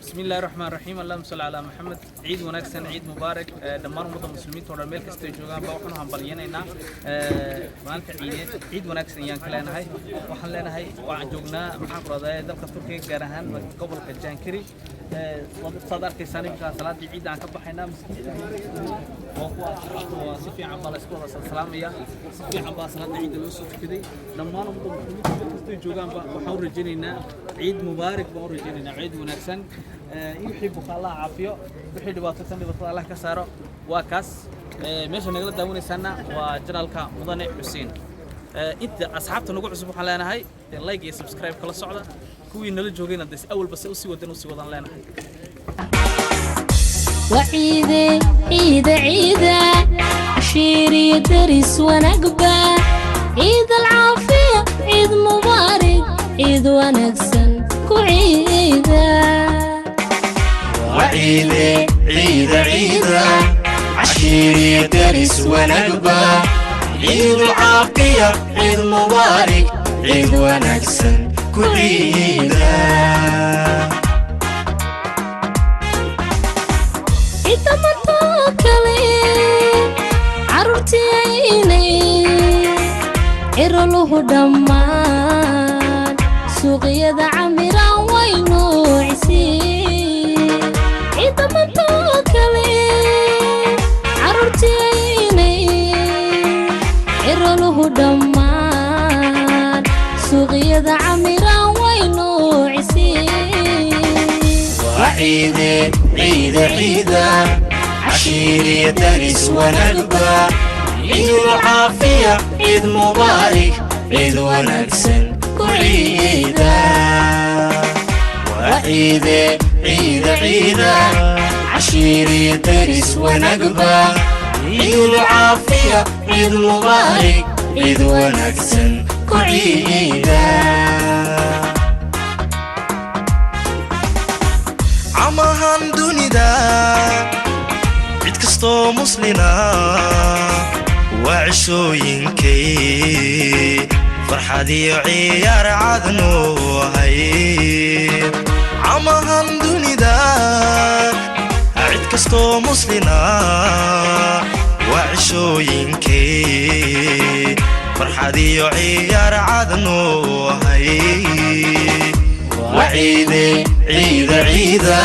بسم الله الرحمن الرحيم، اللهم صل على محمد. Ciid wanaagsan, ciid mubaarak dhammaan ummadda muslimiinta oo dhan meel kastay joogaan ba waxaanu hambalyanaynaa maanta ciideed. Ciid wanaagsan ayaan ka leenahay. Waxaan leenahay, waxaan joognaa, maxaan ku rahdaa, dalka Turkiga, gaar ahaan gobolka Jaankiri. Saad arkaysaan, iminkaa salaadii ciidda aan ka baxaynaa. Maskiidka waa kuwa, waa si fiican baa la isku wada salaamaya, si fiican baa salaada ciidda loo soo tukaday. Dhammaan ummadda muslimiinta meel kastay joogaanba waxaan u rajaynaynaa ciid mubaarak baan u rajaynaynaa, ciid wanaagsan. Iyo wixii buka Allah caafiyo, wixii dhibaataysan dhibaatada Allah ka saaro. Waa kaas. Meesha nagala daawanaysaana waa channelka Mudane Xuseen. Inta asxaabta nagu cusub waxaan leenahay like iyo subscribe kala socda. Kuwii nala joogayna des awalba se usii wadan usii wadaan leenahay. Waciide, ciida, ciida, cashiiriyo deris wanaagba. Ciid alcaafiya, ciid mubaarig, ciid wanaagsan ku ciida. Waciide, ciida, ciida, cashiiriyo deris wanaagba. Ciid caafiya, ciid mubaarig, ciid wanaagsan ku ciida. Ciidamantoo kale carruurtiaynay ciroluhu dhammaan suuqyada camiraan way noocisiin. Ciidamantoo kale carruurtiaynay ciroluhu dhammaan suuqyada camiraan way noocisiin. Waciide, ciida, ciida, cashiiriyo deris wanaagba. Ciid caafiya, ciid mubaarig, ciid wanaagsan ku ciida. Waciide, ciida, ciida, cashiiriyo deris wanaagba. Ciid caafiya, ciid mubaarig, ciid wanaagsan ku ciida. Camahan dunida cid kastoo muslina waa cishooyinkay farxad iyo ciyaar cadnu ahay. Camahan dunida cid kastoo muslina waa cishooyinkay farxad iyo ciyaar cadnu ahay. Waciide, ciida, ciida,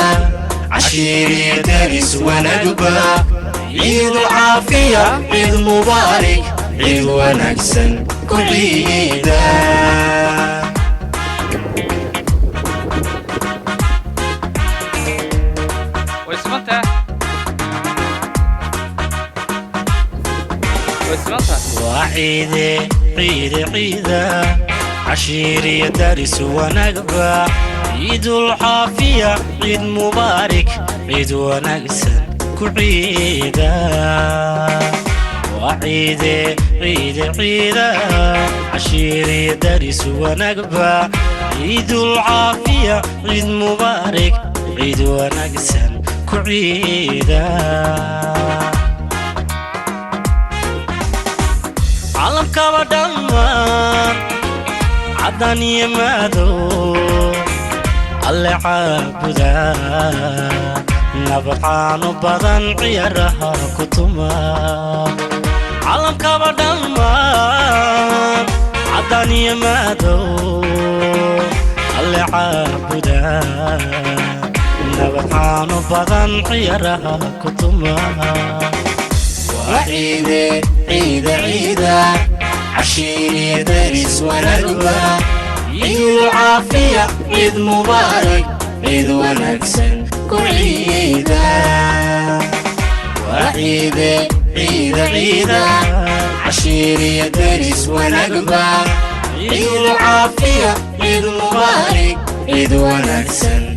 cashiiriyo deris wanaagba. Ciid caafiya, ciid mubaarig, ciid wanaagsan ku ciida. Way simantaa, way simantaa. Waa ciide, ciide, ciida, cashiiriyo daris wanaagba. Ciidul caafiya, ciid mubaarig, ciid wanaagsan ku ciida. Waa ciide, ciide, ciida, cashiiriyo daris wanaagba. Ciidul caafiya, ciid mubaarig, ciid wanaagsan ku ciida. Caalamkaba dhammaan caddan iyo madow Alle caabuda, nabcaanu badan ciyaaraha ku tuma. Caalamkaba dhammaan caddan iyo madow Alle caabuda, nabcaanu badan ciyaaraha ku tuma. Waciide, ciida, ciida, cashiiriyo deris wanaagba. Ciid caafiya, ciid mubaarig, ciid wanaagsan ku ciida. Waciide, ciida, ciida, cashiiriyo deris wanaagba. Ciid caafiya, ciid mubaarig, ciid wanaagsan.